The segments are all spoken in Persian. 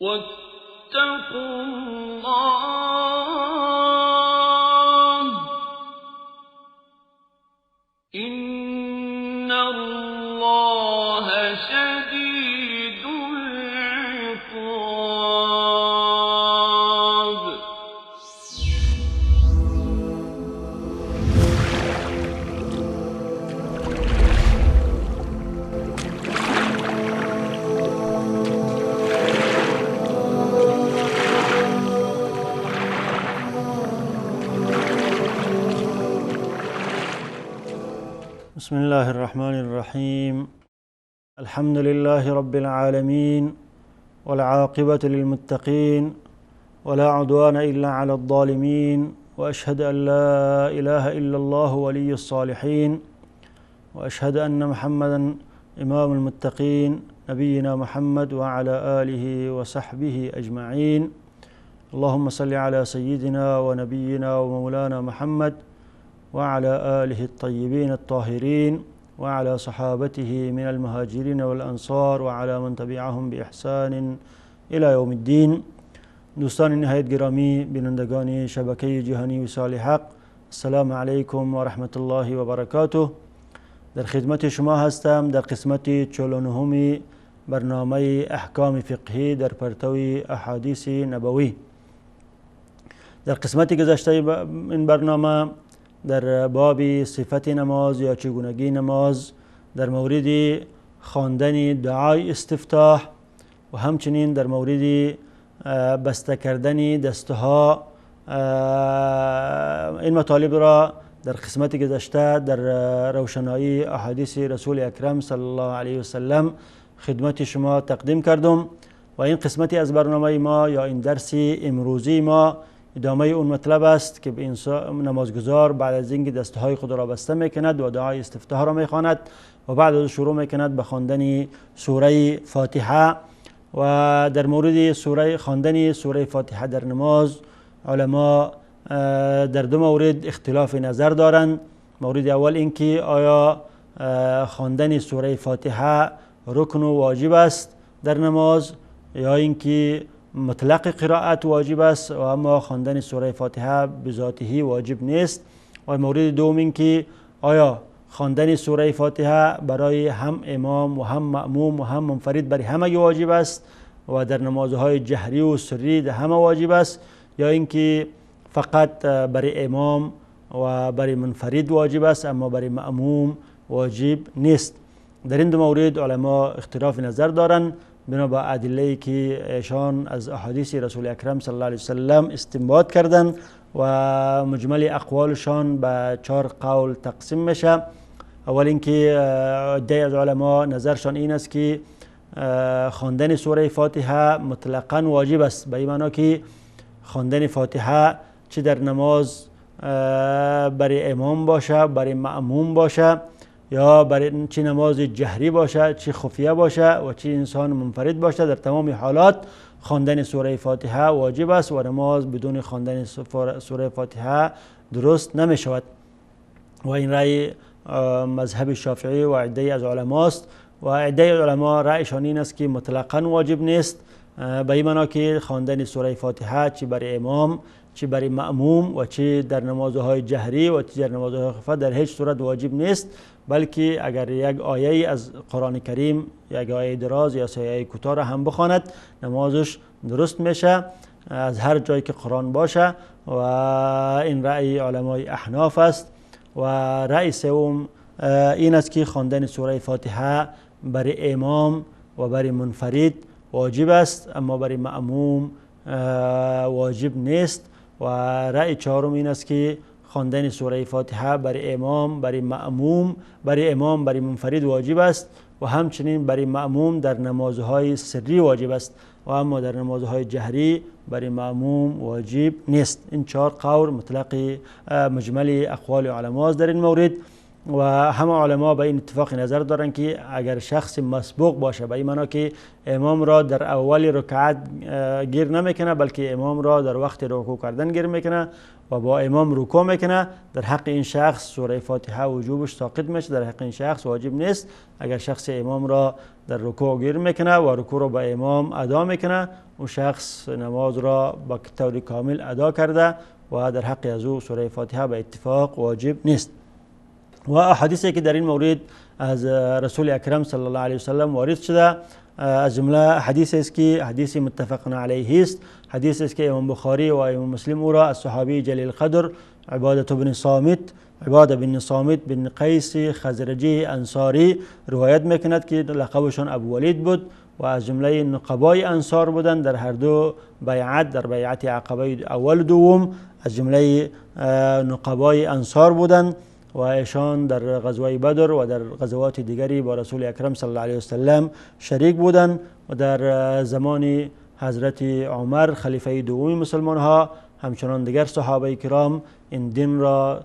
واتقوا الله إن الله شديد العقاب. بسم الله الرحمن الرحيم. الحمد لله رب العالمين، والعاقبة للمتقين، ولا عدوان إلا على الظالمين، وأشهد أن لا إله إلا الله ولي الصالحين، وأشهد أن محمدا إمام المتقين، نبينا محمد وعلى آله وصحبه أجمعين. اللهم صل على سيدنا ونبينا ومولانا محمد وعلى آله الطيبين الطاهرين وعلى صحابته من المهاجرين والأنصار وعلى من تبعهم بإحسان إلى يوم الدين. دوستان نهایت گرامی، بینندگان شبکه جهانی وصال حق، السلام علیکم و رحمت الله و برکاته. در خدمت شما هستم در قسمت 49 برنامه احکام فقهی در پرتو احادیث نبوی. در قسمت گذشته این برنامه در باب صفت نماز یا چگونگی نماز، در مورد خواندن دعای استفتاح و همچنین در مورد بسته کردن دستها، این مطالب را در قسمت گذشته در روشنایی احادیث رسول اکرم صلی الله علیه وسلم خدمت شما تقدیم کردم. و این قسمتی از برنامه ما یا این درس امروزی ما ادامه اون مطلب است که به نمازگزار بعد از اینکه دستهای خود را بسته میکند و دعای استفتاح را میخواند و بعد از شروع میکند به خواندن سوره فاتحه. و در مورد سوره خواندن سوره فاتحه در نماز علما در دو مورد اختلاف نظر دارند. مورد اول اینکه آیا خواندن سوره فاتحه رکن و واجب است در نماز یا اینکه مطلق قرائت واجب است و اما خواندن سوره فاتحه بذاته واجب نیست. و مورد دوم این که آیا خواندن سوره فاتحه برای هم امام و هم مأموم و هم منفرد برای همه واجب است و در نمازهای جهری و سری در همه واجب است، یا اینکه فقط برای امام و برای منفرد واجب است اما برای مأموم واجب نیست. در این دو مورد علما اختلاف نظر دارند بنا به ادله که ایشان از احادیث رسول اکرم صلی الله علیه وسلم استنباط کردند و مجمل اقوالشان به 4 قول تقسیم میشه. اول اینکه عده از علما نظرشان این است که خواندن سوره فاتحه مطلقا واجب است، به این معنا که خواندن فاتحه چه در نماز برای امام باشه، برای مأموم باشه، یا برای چه نماز جهری باشه، چه خفیه باشه و چه انسان منفرد باشه، در تمام حالات خواندن سوره فاتحه واجب است و نماز بدون خواندن سوره فاتحه درست نمی شود. و این رأی مذهب شافعی و عده از علماست. و عده علما رأیشان این است که مطلقا واجب نیست، به این معنا که خواندن سوره فاتحه چه برای امام، چه برای مأموم و چه در نمازهای جهری و چه در نمازهای خفیه در هیچ صورت واجب نیست، بلکه اگر یک آیه از قرآن کریم، یک آیه دراز یا سه آیه کوتاه را هم بخواند نمازش درست میشه از هر جایی که قرآن باشه. و این رأی علمای احناف است. و رأی سوم این است که خواندن سوره فاتحه برای امام و برای منفرد واجب است اما برای مأموم واجب نیست. و رأی چهارم این است که خواندن سوره فاتحه برای امام، برای مأموم، برای امام، برای منفرد واجب است و همچنین برای مأموم در نمازهای سری واجب است و اما در نمازهای جهری برای مأموم واجب نیست. این 4 قول مطلق مجمل اقوال علما در این مورد. و همه علما به این اتفاق نظر دارند که اگر شخص مسبوق باشه، به این معنا که امام را در اول رکعت گیر نمیکنه بلکه امام را در وقت رکوع کردن گیر میکنه و با امام رکوع میکنه، در حق این شخص سوره فاتحه وجوبش ساقط میشه، در حق این شخص واجب نیست. اگر شخص امام را در رکوع گیر میکنه و رکوع را با امام ادا میکنه، اون شخص نماز را با طور کامل ادا کرده و در حق از او سوره فاتحه به اتفاق واجب نیست. و احادیثی که در این مورد از رسول اکرم صلی الله علیه وسلم وارد شده، از جمله حدیث است که حدیث متفق علیه است، حدیث است که امام بخاری و امام مسلم او را از صحابی جلیل قدر عبادة بن صامت، عباده بن صامت بن قیس خزرجی انصاری روایت میکند که لقبشان ابو ولید بود و از جمله نقبای انصار بودند در هر دو بیعت، در بیعت عقبه اول دوم از جمله نقبای انصار بودند و ایشان در غزوه بدر و در غزوات دیگری با رسول اکرم صلی الله علیه وسلم شریک بودند و در زمان حضرت عمر خلیفه دوم مسلمان ها همچنان دیگر صحابه کرام این دین را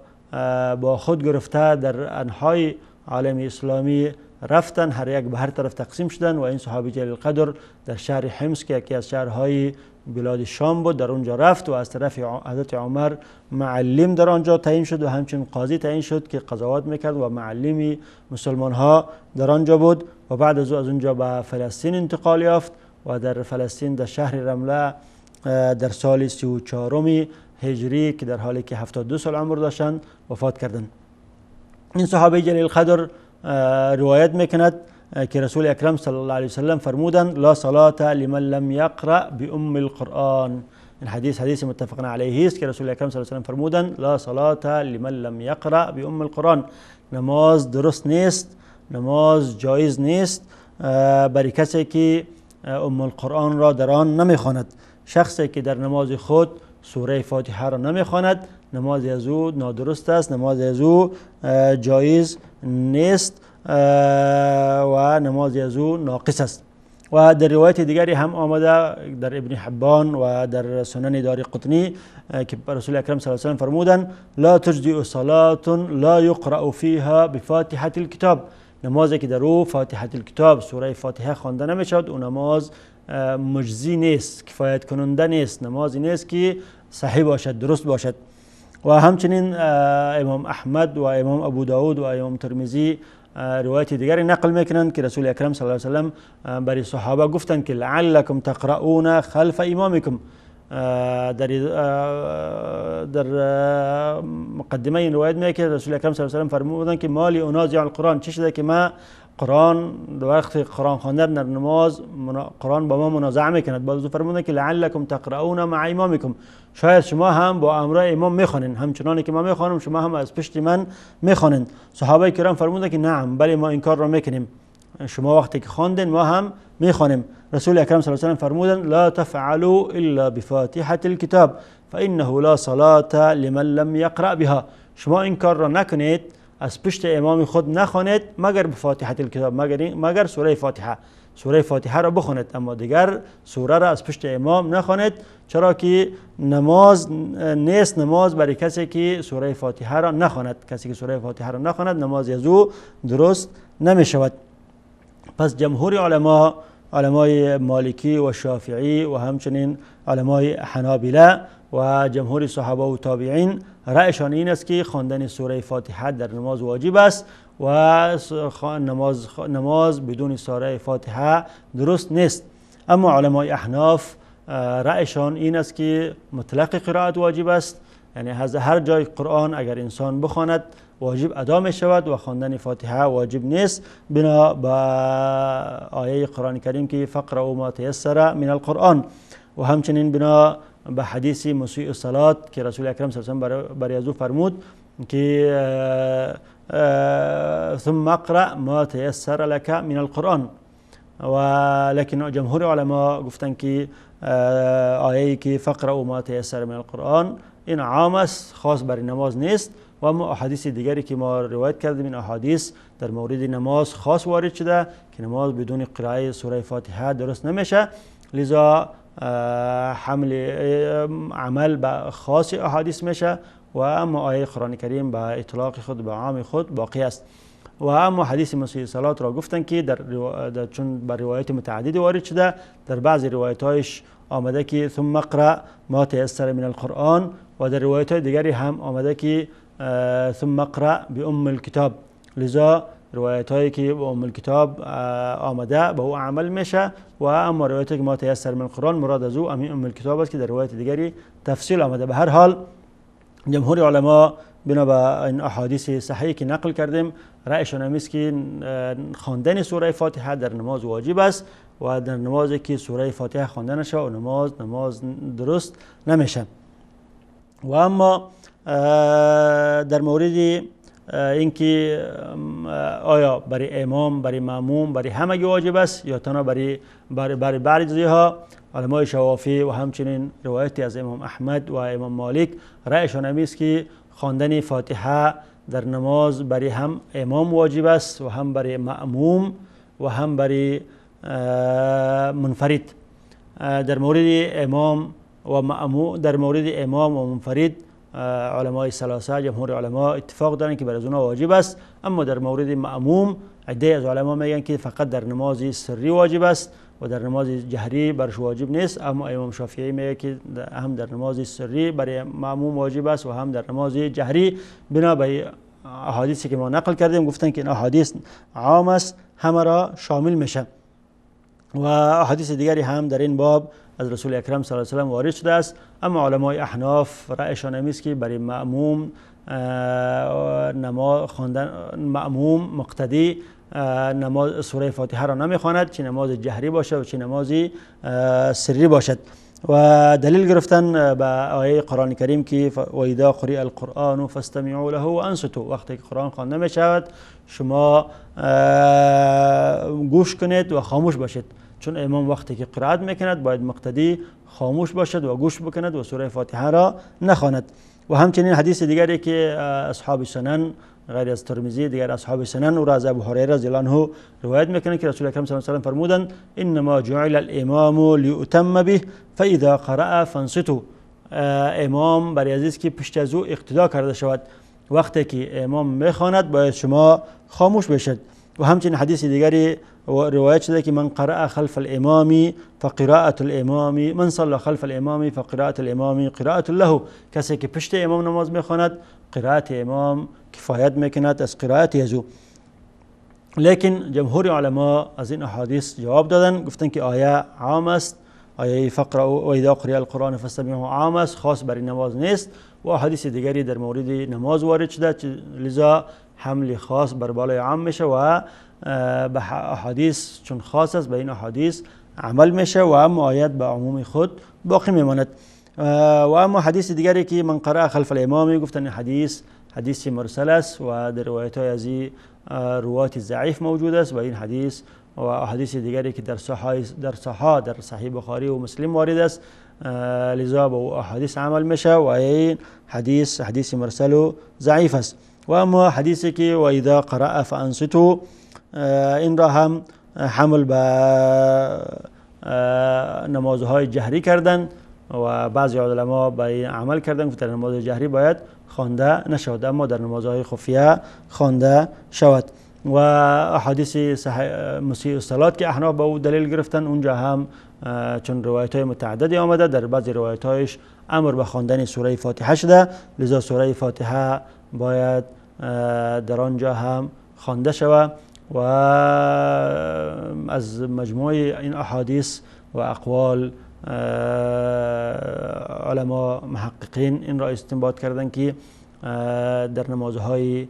با خود گرفته در انحای عالم اسلامی رفتن، هر یک به هر طرف تقسیم شدن و این صحابی جلیل قدر در شهر حمص که یکی از شهرهای بلاد شام بود در اونجا رفت و از طرف حضرت عمر معلم در آنجا تعیین شد و همچنین قاضی تعیین شد که قضاوت میکرد و معلمی مسلمان ها در آنجا بود و بعد از او از اونجا به فلسطین انتقال یافت و در فلسطین در شهر رمله در سال 34 هجری که در حالی که 72 سال عمر داشتند وفات کردند. این صحابه جلیل قدر روایت میکند که رسول اکرم صلی الله علیه وسلم فرمودند لا صلاة لمن لم یقرأ بأم القرآن. این حدیث حدیث متفق علیه است که رسول اکرم صلی الله علیه وسلم فرمودند لا صلاة لمن لم یقرأ بأم القرآن. نماز درست نیست، نماز جایز نیست برای کسی که ام القرآن را در آن نمیخواند. شخصی که در نماز خود سوره فاتحه را نمیخواند نماز از او نادرست است، نماز از او جایز نیست و نماز از او ناقص است. و در روایت دیگری هم آمده در ابن حبان و در سنن دار قطنی که رسول اکرم صلی الله علیه و سلم فرمودند لا تجزئ صلاة لا یقرأ فیها بفاتحة الکتاب. نمازی که در او فاتحة الکتاب سوره فاتحه خوانده نمیشود او نماز مجزی نیست، کفایت کننده نیست، نمازی نیست که صحیح باشد، درست باشد. و همچنین امام احمد و امام ابو داود و امام ترمذی روایت دیگری نقل میکنند که رسول اکرم صلی الله علیه و سلم برای صحابه گفتند که لعلکم تقرؤون خلف امامکم. در مقدمه این روایت میگه که رسول اکرم صلی الله علیه و سلم فرمودند که مالی انازع القرآن، چه شده که ما قرآن در وقت قرآن خواندن در نماز قرآن با ما منازعه میکند. بعد فرمودند که لعلکم تقرؤون مع امامکم، شاید شما هم با امر امام میخوانین، همچنانی که ما میخوانم شما هم از پشت من میخوانین. صحابه کرام فرمودند که نعم، بله ما این کار را میکنیم، شما وقتی که خواندین ما هم میخوانیم. رسول اکرم صلی الله علیه و سلم فرمودند لا تفعلوا الا بفاتحة الكتاب فانه لا صلاة لمن لم يقرأ بها. شما این کار را نکنید، از پشت امام خود نخوانید مگر بفاتحة الکتاب، مگر سوره فاتحه، سوره فاتحه را بخوانید، اما دیگر سوره را از پشت امام نخوانید، چرا که نماز نیست نماز برای کسی که سوره فاتحه را نخواند. کسی که سوره فاتحه را نخواند نماز از او درست نمی شود. پس جمهور علما، علمای مالکی و شافعی و همچنین علمای حنابله و جمهور صحابه و تابعین رأیشان این است که خواندن سوره فاتحه در نماز واجب است و نماز بدون سوره فاتحه درست نیست. اما علمای احناف رأیشان این است که مطلق قرائت واجب است، یعنی از هر جای قرآن اگر انسان بخواند واجب ادا می شود و خواندن فاتحه واجب نیست، بنا به آیه قرآن کریم که فقرأوا ما تیسر من القرآن، و همچنین بنا به حدیث مسیء الصلاة که رسول اکرم صلی الله علیه و سلم برای از او فرمود که ثم اقرأ ما تیسر لك من القرآن. ولكن جمهور علما گفتند که آیه که فقرأوا ما تیسر من القرآن این عام است، خاص برای نماز نیست، و اما احادیث دیگری که ما روایت کردیم این احادیث در مورد نماز خاص وارد شده که نماز بدون قرائه سوره فاتحه درست نمیشه، لذا حمل عمل به خاص احادیث میشه و اما آیه قرآن کریم به اطلاق خود به عام خود باقی است. و اما حدیث مسیء صلات را گفتن که در چون بر روایت متعددی وارد شده، در بعض روایت‌هایش آمده که ثم اقرأ ما تيسر من القرآن، و در روایت های دیگری هم آمده که ثم اقرأ بأم الکتاب. لذا روایت هایی که به ام الکتاب آمده به او عمل میشه، و اما روایت که ما تيسر من القرآن مراد از او ام الکتاب است که در روایت دیگری تفصیل آمده. به هر حال جمهور علما بنا به این احادیث صحیح که نقل کردیم رأیشان هم است که خواندن سوره فاتحه در نماز واجب است و در نمازی که سوره فاتحه خوانده نشه و نماز درست نمیشه. و اما در مورد اینکه آیا برای امام، برای مأموم، برای همگی واجب است یا تنها برای بعضی ها، علمای شوافی و همچنین روایتی از امام احمد و امام مالک رأیشان هم است که خواندن فاتحه در نماز برای هم امام واجب است و هم برای مأموم و هم برای منفرد. در مورد امام و مأموم، در مورد امام و منفرد علمای ثلاثه جمهور علما اتفاق دارند که بر از اونها واجب است. اما در مورد مأموم عده از علما میگن که فقط در نماز سری واجب است و در نماز جهری برش واجب نیست. اما امام شافعی میگه که هم در نماز سری برای مأموم واجب است و هم در نماز جهری. بنا به احادیثی که ما نقل کردیم گفتن که این احادیث عام است، همه را شامل میشه. و احادیث دیگری هم در این باب از رسول اکرم صلی الله علیه و سلم وارد شده است. اما علمای احناف رأیشان هم است که برای مأموم نماز خواندن، مأموم مقتدی نماز سوره فاتحه را نمیخواند، چه نماز جهری باشد و چه نماز سری باشد. و دلیل گرفتن به آیه قرآن کریم که و اذا قرئ القرآن فاستمعوا له وانصتوا، وقتی که قرآن خوانده می شود شما گوش کنید و خاموش باشید، چون امام وقتی که قرائت میکند باید مقتدی خاموش باشد و گوش بکند و سوره فاتحه را نخواند. و همچنین حدیث دیگری که اصحاب سنن غیر از ترمذی دیگر اصحاب سنن او را از ابو هریره رضی الله عنه روایت میکنند که رسول اکرم صلی الله علیه و سلم فرمودند انما جعل الامام لیؤتم به فاذا قرأ فانصتوا. امام برای عزیز که پشت از او اقتدا کرده شود، وقتی که امام میخواند باید شما خاموش بشید. و همچنین حدیث دیگری روایت شده که من قرأ خلف الامام فقراءة الامام، من صلى خلف الامام فقراءة الامام قراءة له، کسی که پشت امام نماز میخواند قرائت امام کفایت میکند از قرائت از او. لیکن جمهور علما از این احادیث جواب دادن، گفتن که آیه عام است، آیه فقرأ و اذا قرئ القرآن فاستمعوا عام است، خاص برای نماز نیست. و احادیث دیگری در مورد نماز وارد شده، لذا حمل خاص بر بالای عام میشه و به احادیث چون خاص است به این احادیث عمل میشه و اما آیت به عموم خود باقی میماند. و اما حدیث دیگری که من قرأ خلف الامام، گفتن حدیث حدیث مرسل است و در روایت های از روات ضعیف موجود است و این حدیث و احادیث دیگری که در صحیح در صحیح بخاری و مسلم وارد است، لذا به احادیث عمل میشه و این حدیث حدیث مرسل و ضعیف است. و اما حدیثی که و اذا قرأ فانصتوا، این را هم حمل به نمازهای جهری کردن و بعضی علما به این عمل کردن که در نماز جهری باید خوانده نشود، اما در نمازهای خفیه خوانده شود. و احادیث مسیء الصلات که احناف به او دلیل گرفتن، اونجا هم چون روایت های متعددی آمده، در بعضی روایت هایش امر به خواندن سوره فاتحه شده، لذا سوره فاتحه باید در آنجا هم خوانده شود. و از مجموع این احادیث و اقوال علما محققین این را استنباط کردن که در نمازهای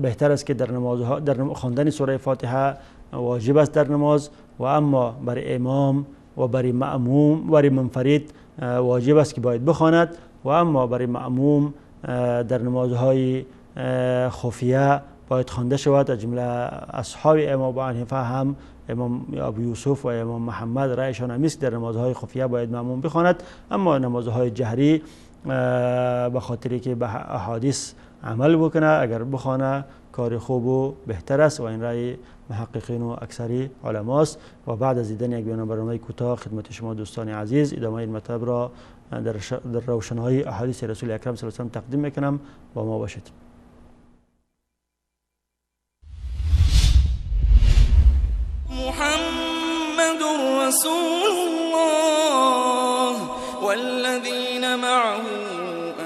بهتر است که در نمازها در خواندن سوره فاتحه واجب است در نماز، و اما برای امام و برای مأموم و برای منفرد واجب است که باید بخواند، و اما برای مأموم در نمازهای خفیه باید خوانده شود. از جمله اصحاب امام ابو حنیفه هم امام ابو یوسف و امام محمد رأیشان هم است در نمازهای خفیه باید مأموم بخواند، اما نمازهای جهری به خاطری که به احادیث عمل بکنه اگر بخوانه کار خوب و بهتر است و این رأی محققین و اکثری علماست. و بعد از دیدن یک برنامه کوتاه خدمت شما دوستان عزیز ادامه این مطلب را در روشنایی احادیث رسول اکرم صلی الله علیه و سلم تقدیم میکنم. با ما باشید. رسول الله والذين معه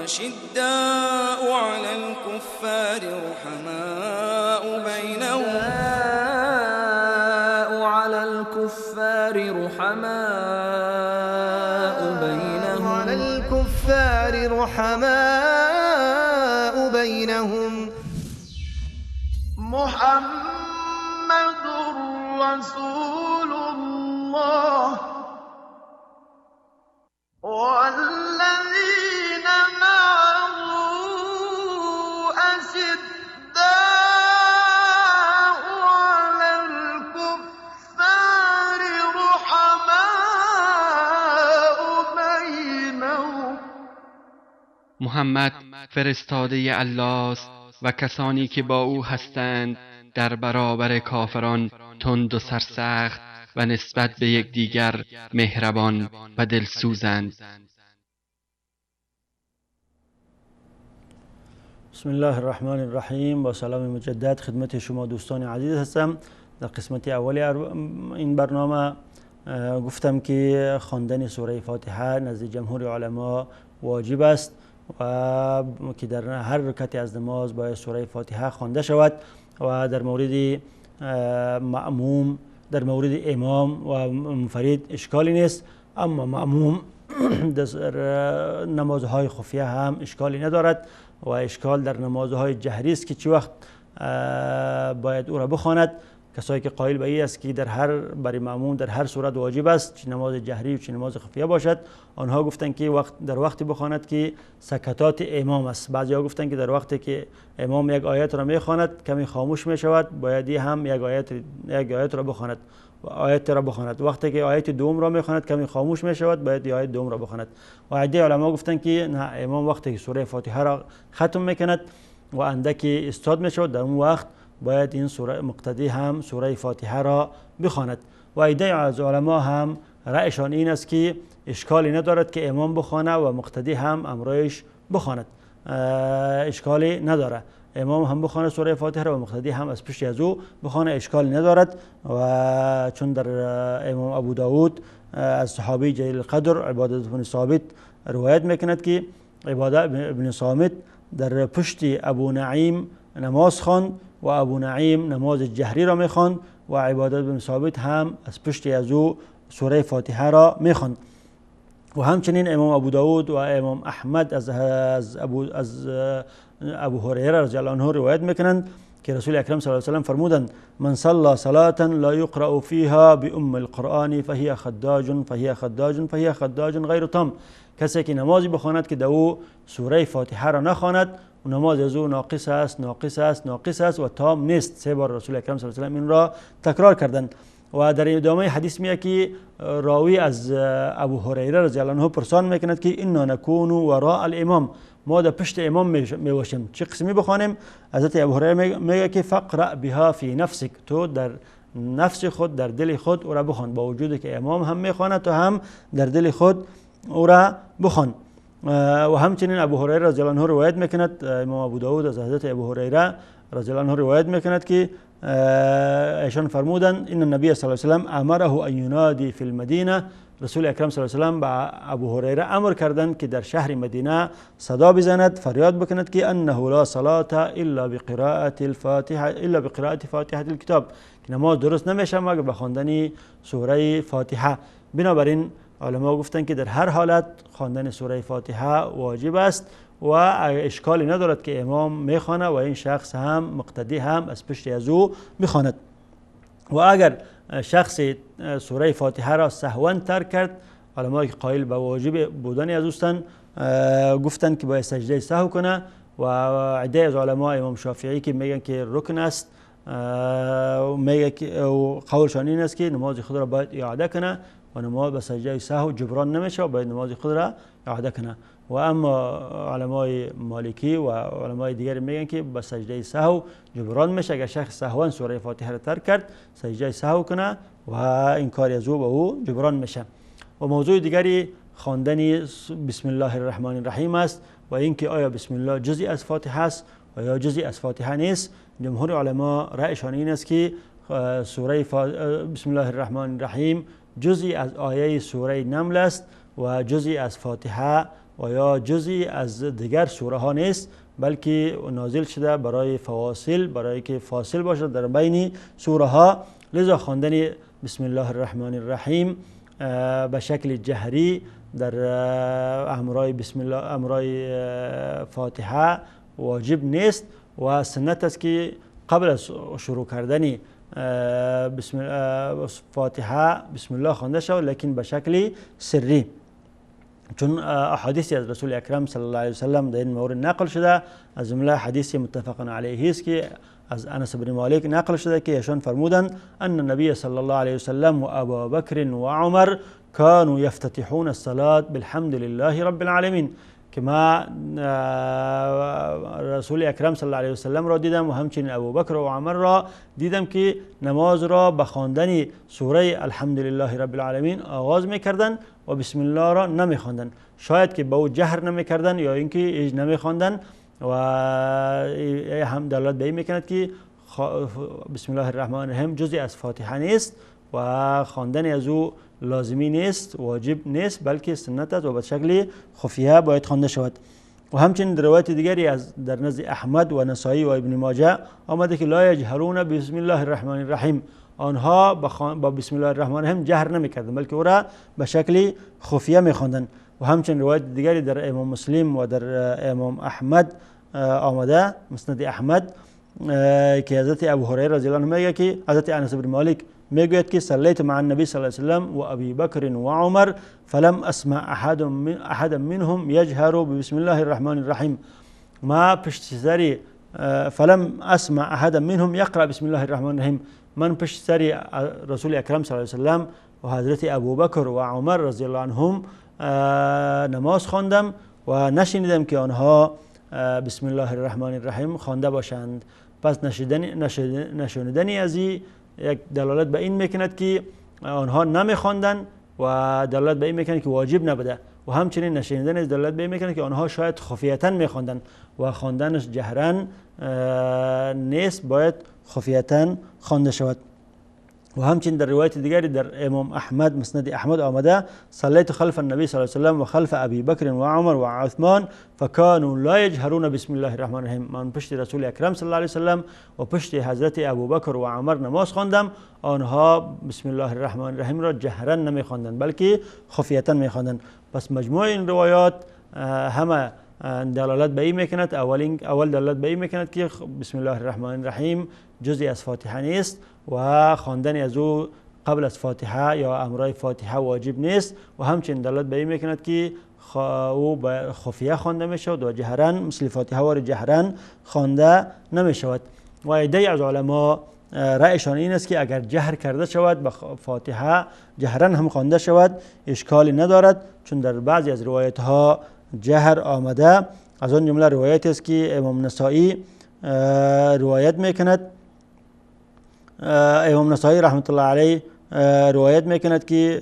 أشداء على الكفار رحماء بينهم على الكفار رحماء بينهم على الكفار رحماء بينهم. محمد رسول الله والذين معه أشداء على الكفار رحماء بينهم. محمد فرستاده الله است و کسانی که با او هستند در برابر کافران تند و سرسخت و نسبت به یکدیگر مهربان و دلسوزند. بسم الله الرحمن الرحیم. با سلام مجدد خدمت شما دوستان عزیز هستم. در قسمت اول این برنامه گفتم که خواندن سوره فاتحه نزد جمهور علما واجب است و که در هر رکعت از نماز باید سوره فاتحه خوانده شود و در مورد مأموم، در مورد امام و منفرد اشکالی نیست، اما مأموم در نمازهای خفیه هم اشکالی ندارد و اشکال در نمازهای جهری است که چه وقت باید او را بخواند. کسایی که قائل به این است که در هر برای مأموم در هر صورت واجب است، چه نماز جهری و چه نماز خفیه باشد، آنها گفتند که وقت در وقتی بخواند که سکتات امام است. بعضی‌ها گفتند که در وقتی که امام یک آیت را میخواند کمی خاموش میشود، باید هم یک آیت را بخواند و آیت را بخواند. وقتی که آیت دوم را میخواند کمی خاموش میشود، باید آیت دوم را بخواند. و عده علما گفتند که نه، امام وقتی که سوره فاتحه را ختم میکند و اندکی استاد میشود، در اون وقت باید این سوره مقتدی هم سوره فاتحه را بخواند. و عده از علما هم رأیشان این است که اشکالی ندارد که امام بخوانه و مقتدی هم امرایش بخواند، اشکالی نداره. امام هم بخوانه سوره فاتحه را و مقتدی هم از پشت از او بخوانه، اشکالی ندارد. و چون در امام ابو داود از صحابی جلیل القدر عباده بن ثابت روایت میکند که عباده بن صامت در پشت ابو نعیم نماز خواند و ابو نعیم نماز جهری را میخواند و عباده بن ثابت هم از پشت از او سوره فاتحه را میخواند. و همچنین امام ابو داود و امام احمد از ابو هریره رضی الله عنه روایت میکنند که رسول اکرم صلی الله علیه و سلم فرمودند من صلى صلاة لا يقرأ فيها بأم القرآن فهي خداج فهي خداج فهي خداج غیر تام. کسی که نمازی بخواند که در او سوره فاتحه را نخواند، نماز از او ناقص است، ناقص است، ناقص است و تام نیست. سه بار رسول اکرم صلی الله علیه و سلم این را تکرار کردند. و در ادامه حدیث میاد که راوی از ابو هریره رضی الله عنه پرسان میکند که انا نکون وراء الامام، ما در پشت امام میباشیم، چه قسمی بخوانیم؟ حضرت ابو هریره میگه که فقرأ بها فی نفسک، تو در نفس خود، در دل خود او را بخوان، با وجودی که امام هم میخواند تو هم در دل خود او را بخوان. و همچنین ابو هریره رضی الله عنه روایت میکند، امام ابو داود از حضرت ابو هریره رضی الله عنه روایت میکند که ایشان فرمودند ان النبی صلی الله علیه و سلم امره ان ینادی فی المدینه، رسول اکرم صلی الله علیه و سلم به ابو هریره امر کردند که در شهر مدینه صدا بزند، فریاد بکند که انه لا صلاة الا بقراءة الفاتحه الا بقراءة فاتحه الکتاب، که نماز درست نمیشه مگر به خواندن سوره فاتحه. بنابراین علما گفتند که در هر حالت خواندن سوره فاتحه واجب است و اشکالی ندارد که امام میخوانه و این شخص هم مقتدی هم از پشت از او میخواند. و اگر شخص سوره فاتحه را سهوا ترک کرد، علمایی که قائل به واجب بودن از اوستند گفتند که باید سجده سهو کنه. و عده از علما امام شافعی که میگن که رکن است، میگه که قولشان این است که نماز خود را باید اعاده کنه و نماز به سجده سهو جبران نمیشه و باید نماز خود را اعاده کنه. و اما علمای مالکی و علمای دیگر میگن که به سجده سهو جبران میشه، اگر شخص سهوا سوره فاتحه را ترک کرد سجده سهو کنه و این کار از او به او جبران میشه. و موضوع دیگری خواندن بسم الله الرحمن الرحیم است و اینکه آیا بسم الله جزئی از فاتحه است و یا جزئی از فاتحه نیست. جمهور علما رأیشان این است که سوره بسم الله الرحمن الرحیم جزئی از آیه سوره نمل است و جزئی از فاتحه و یا جزئی از دیگر سوره ها نیست، بلکه نازل شده برای فواصل، برای که فاصل باشد در بین سوره ها. لذا خواندن بسم الله الرحمن الرحیم به شکل جهری در امرای بسم الله امرای فاتحه واجب نیست و سنت است که قبل از شروع کردن بسم فاتحه بسم الله خوانده شود، لیکن به شکل سری، چون احادیثی از رسول اکرم صلی الله علیه وسلم در این مورد نقل شده، از جمله حدیث متفق علیه است که از انس بن مالک نقل شده که ایشان فرمودند ان النبی صلی الله علیه وسلم و ابا بکر و عمر كانوا يفتتحون الصلاة بالحمد لله رب العالمین، که ما رسول اکرم صلی الله علیه وسلم را دیدم و همچنین ابوبکر و عمر را دیدم که نماز را به خواندن سوره الحمد لله رب العالمین آغاز میکردند و بسم الله را نمیخواندند. شاید که به او جهر نمیکردند یا اینکه هیچ نمیخواندند و هم دلالت به این میکند که بسم الله الرحمن الرحیم جزئی از فاتحه نیست و خواندن از او لازمی نیست، واجب نیست، بلکه سنت است و به شکل خفیه باید خوانده شود. و همچنین در روایت دیگری از در نزد احمد و نسائی و ابن ماجه آمده که لا یجهرون بسم الله الرحمن الرحیم، آنها با بسم الله الرحمن الرحیم جهر نمیکردند بلکه او را به شکل خفیه میخواندند. و همچنین روایت دیگری در امام مسلم و در امام احمد آمده، مسند احمد، که حضرت ابو هریره رضی الله عنه میگه که حضرت انس بن مالک میگوید که صلیت مع النبی صلی الله علیه وسلم و ابی بکر و عمر فلم اسمع احدا منهم یجهر بسم الله الرحمن الرحیم، ما پشت سری فلم اسمع احدا منهم یقرأ بسم الله الرحمن الرحیم، من پشت سری رسول اکرم صلی الله علیه وسلم و حضرت ابوبکر و عمر رضی الله عنهم نماز خواندم و نشنیدم که آنها بسم الله الرحمن الرحیم خوانده باشند. پس نشنیدن از این یک دلالت به این میکند که آنها نمیخواندند و دلالت به این میکند که واجب نبوده، و همچنین نشنیدن از دلالت به این میکند که آنها شاید خفیتا میخواندند و خواندنش جهرا نیست، باید خفیتا خوانده شود. و همچنین در روایت دیگری در امام احمد مسند احمد آمده صلیت خلف النبی صلی الله علیه وسلم و خلف ابی بکر و عمر و عثمان فكانوا لا یجهرون بسم الله الرحمن الرحیم، من پشت رسول اکرم صلی الله علیه وسلم و پشت حضرت ابوبکر و عمر نماز خواندم، آنها بسم الله الرحمن الرحیم را جهرا نمیخواندند بلکه خفیتا میخواندند. پس مجموع این روایات همه دلالت به این میکند، اول دلالت به این میکند که بسم الله الرحمن الرحیم جزئی از فاتحه نیست و خواندن از او قبل از فاتحه یا امرای فاتحه واجب نیست، و همچنین دلالت به این میکند که او به خفیه خوانده میشود و جهرا مثل فاتحه وار جهرا خوانده نمیشود. و عده‌ای از علما رأیشان این است که اگر جهر کرده شود به فاتحه جهرا هم خوانده شود اشکالی ندارد، چون در بعضی از روایت ها جهر آمده. از آن جمله روایت است که امام نسائی روایت میکند، امام نسائی رحمت الله علیه روایت میکند که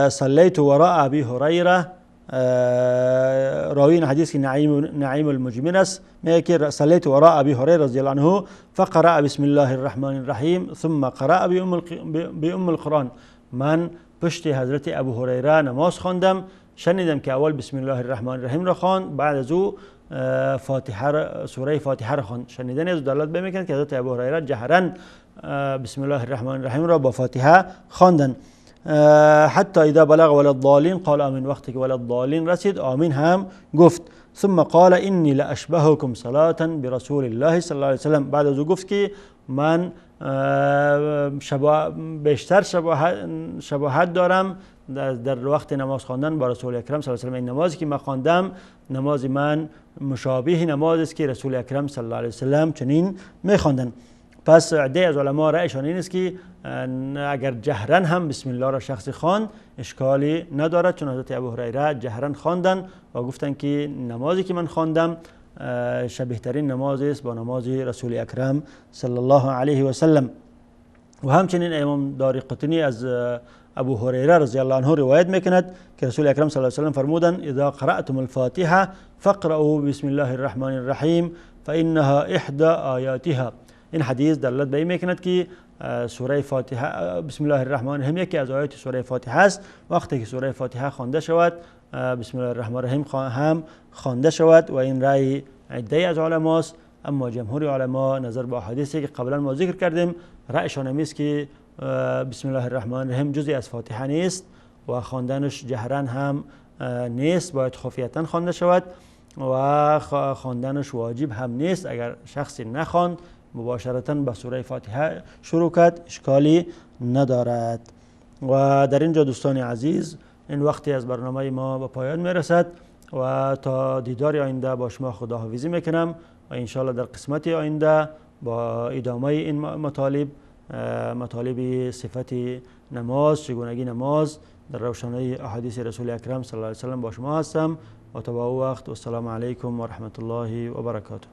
صلیت وراء ابی هریره، راوی این حدیث که نعیم المجمر است، میگه که صلیت وراء ابی هریره رضی الله عنه فقرأ بسم الله الرحمن الرحیم ثم قرأ بأم القرآن، من پشت حضرت ابو هریره نماز خواندم، شنیدم که اول بسم الله الرحمن الرحیم را خواند، بعد از او فاتحه سوره فاتحه را خواند. شنیدن از دلالت به میکند که حضرت ابو هریره جهرا بسم الله الرحمن الرحیم را با فاتحه خواندن. حتی اذا بلغ ولا الضالین قال آمین، وقتی که ولا الضالین رسید آمین هم گفت. ثم قال انی لاشبهکم صلاة برسول الله صلی الله علیه وسلم، بعد از او گفت که من بیشتر شباهت دارم در وقت نماز خواندن با رسول اکرم صلی الله علیه و سلم. این نمازی که من خواندم نماز من مشابه نماز است که رسول اکرم صلی الله علیه و سلم چنین میخواندن. پس عده از علما رأیشان این است که اگر جهرا هم بسم الله را شخصی خواند اشکالی ندارد، چون حضرت ابو هریره جهرا خواندن و گفتند که نمازی که من خواندم شبیه ترین نماز است با نماز رسول اکرم صلی الله علیه و سلم. و همچنین امام دارقطنی از ابو هریره رضی الله عنه روایت میکند که رسول اکرم صلی الله علیه و سلم فرمودند اذا قرأتم الفاتحه فاقرأوا بسم الله الرحمن الرحیم فإنها احدى آیاتها، این حدیث دلالت به این میکند که سوره فاتحه، بسم الله الرحمن الرحیم یکی از آیات سوره فاتحه است. وقتی که سوره فاتحه خوانده شود، بسم الله الرحمن الرحیم هم خوانده شود و این رأی عده‌ای از علماست. اما جمهور علما نظر به احادیثی که قبلا ما ذکر کردیم، رأیشان همی است که بسم الله الرحمن الرحیم جزئی از فاتحه نیست و خواندنش جهرا هم نیست، باید خفیتا خوانده شود و خواندنش واجب هم نیست. اگر شخصی نخواند، مباشرتا به سوره فاتحه شروع کرد، اشکالی ندارد. و در اینجا دوستان عزیز، این وقتی از برنامه ما به پایان میرسد و تا دیدار آینده با شما خداحافظی میکنم و انشاءالله در قسمت آینده با ادامه این مطالب، مطالب صفت نماز، چگونگی نماز در روشنای احادیث رسول اکرم صلی الله علیه وسلم با شما هستم و تا او وقت، والسلام علیکم و رحمت الله و برکاته.